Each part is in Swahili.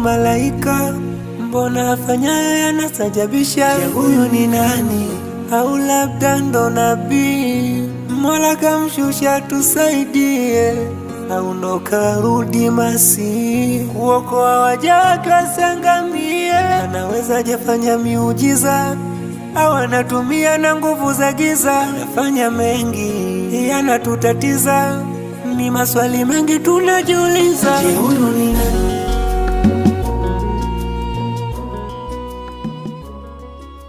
Malaika? Mbona afanyayo yanasajabisha? Je, huyu ni nani? Au labda ndo nabii? Mola kamshusha tusaidie, au ndo karudi masi kuokoa waja wake wasiangamie? Anawezaje fanya miujiza au anatumia na nguvu za giza? Anafanya mengi yanatutatiza, ni maswali mengi tunajiuliza. Je, huyu ni nani?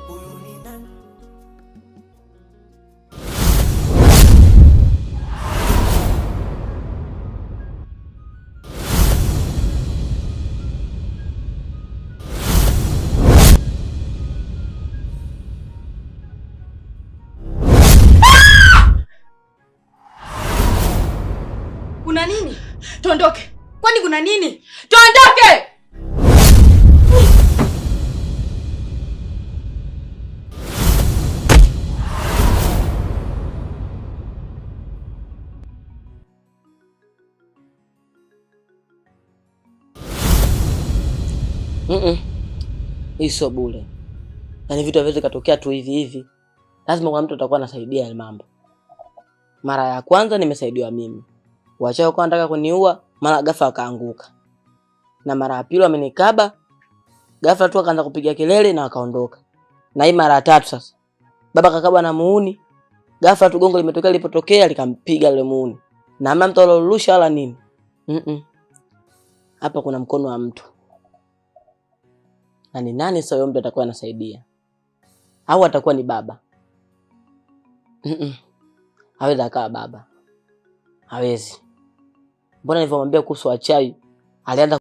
Huyu ni nani? Kuna nini? Tuondoke. Kwani kuna nini? Tuondoke! Hii sio bure. Yaani vitu haviwezi katokea tu hivi hivi. Lazima kuna mtu atakuwa anasaidia yale mambo. Mara ya kwanza nimesaidiwa mimi. Wachawi kwa wanataka kuniua, mara ghafla akaanguka. Na mara ya pili wamenikaba, ghafla tu akaanza kupiga kelele na akaondoka. Na hii mara ya tatu sasa. Baba kakaba na muuni, ghafla tu gongo limetokea lilipotokea likampiga yule muuni. Na hamna mtu alorusha wala nini. Hapa kuna mkono wa mtu. Na ni nani sasa huyo mtu atakuwa anasaidia? Au atakuwa ni baba? Mm-mm. Hawezi akawa baba. Hawezi. Mbona nilivyomwambia kuhusu wachawi alianza